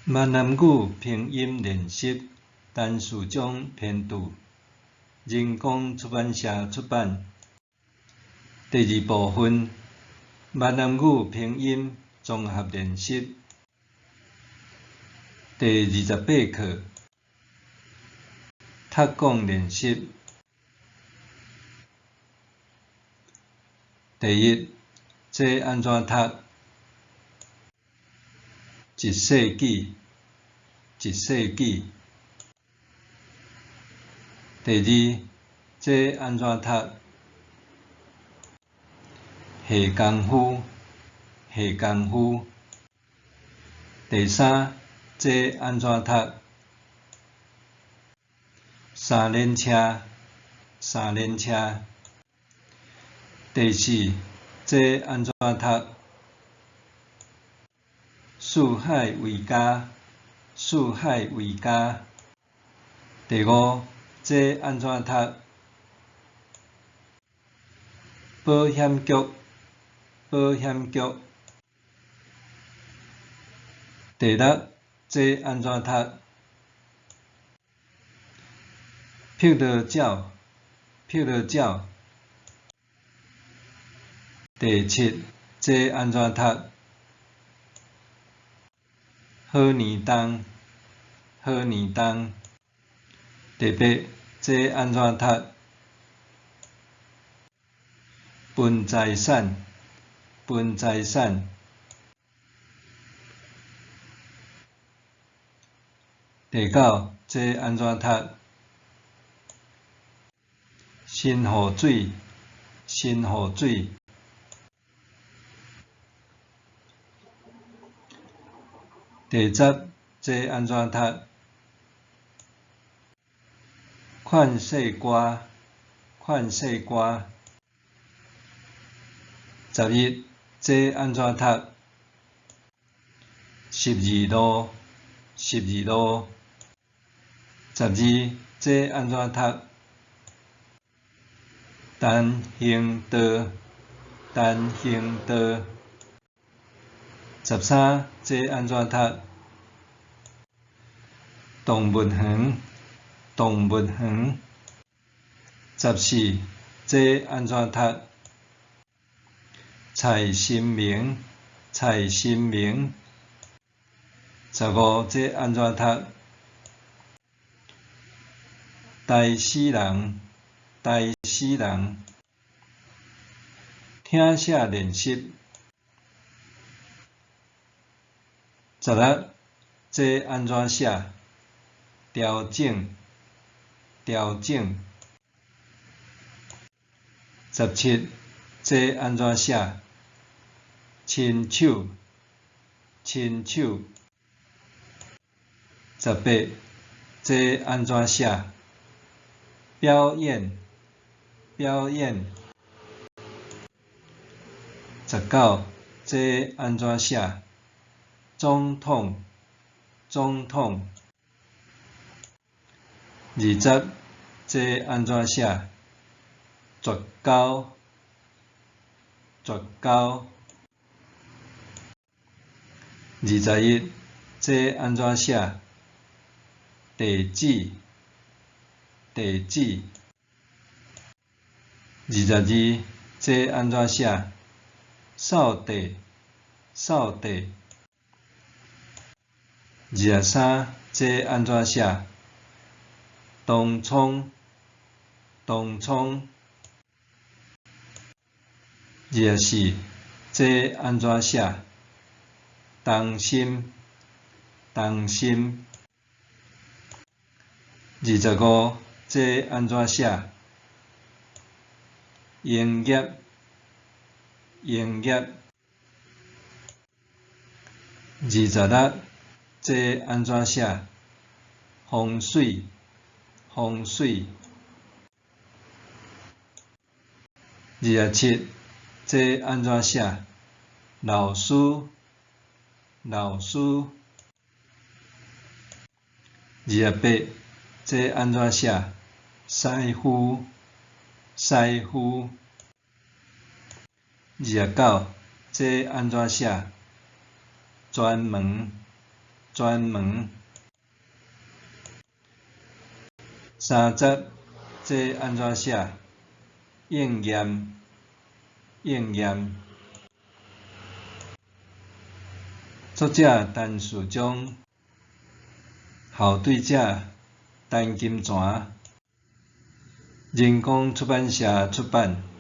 闽南語拼音練習，陳士章編著，人工出版社出版。第二部分，閩南語拼音綜合練習，第28課，讀講練習。第一，這按怎讀？一世紀，一世紀。第二，這按怎讀？下功夫，下功夫。第三，這按怎讀？三輪車，三輪車。第四，這按怎讀？四海為家，四海為家。第五，這按怎讀？保險局，保險局。第六，這按怎讀？碧螺鳥，碧螺鳥。第七，這按怎讀？好年冬，好年冬。第八，這按怎讀？分財產，分財產。第九，這按怎讀？新雨水，新雨水。第十，這按怎讀？勸世歌，勸世歌。11，這按怎讀？十字路，十字路。12，這按怎讀？單行道，單行道。13，這按怎讀？動物園，動物園。14，這按怎讀？蔡新明，蔡新明。15，這按怎讀？呆死人，呆死人。聽寫練習。16，這按怎寫？調整，調整。17，這按怎寫？親手，親手。18，這按怎寫？表演，表演。19，這按怎寫？總統，總統。20，這按怎寫？絕交，絕交。21，這按怎寫？地址，地址。22，這按怎寫？掃地，掃地。23，這按怎寫？東涌，東涌。24，這按怎寫？東心，東心。25，這按怎寫？營業，營業。26，這按怎寫？風水，風水。27，這按怎寫？老師，老師。28，這按怎寫？師傅，師傅。29，這按怎寫？專門，專門。30，這按怎寫？應驗，應驗。作者陳士宗，校對者陳金泉，人工出版社出版。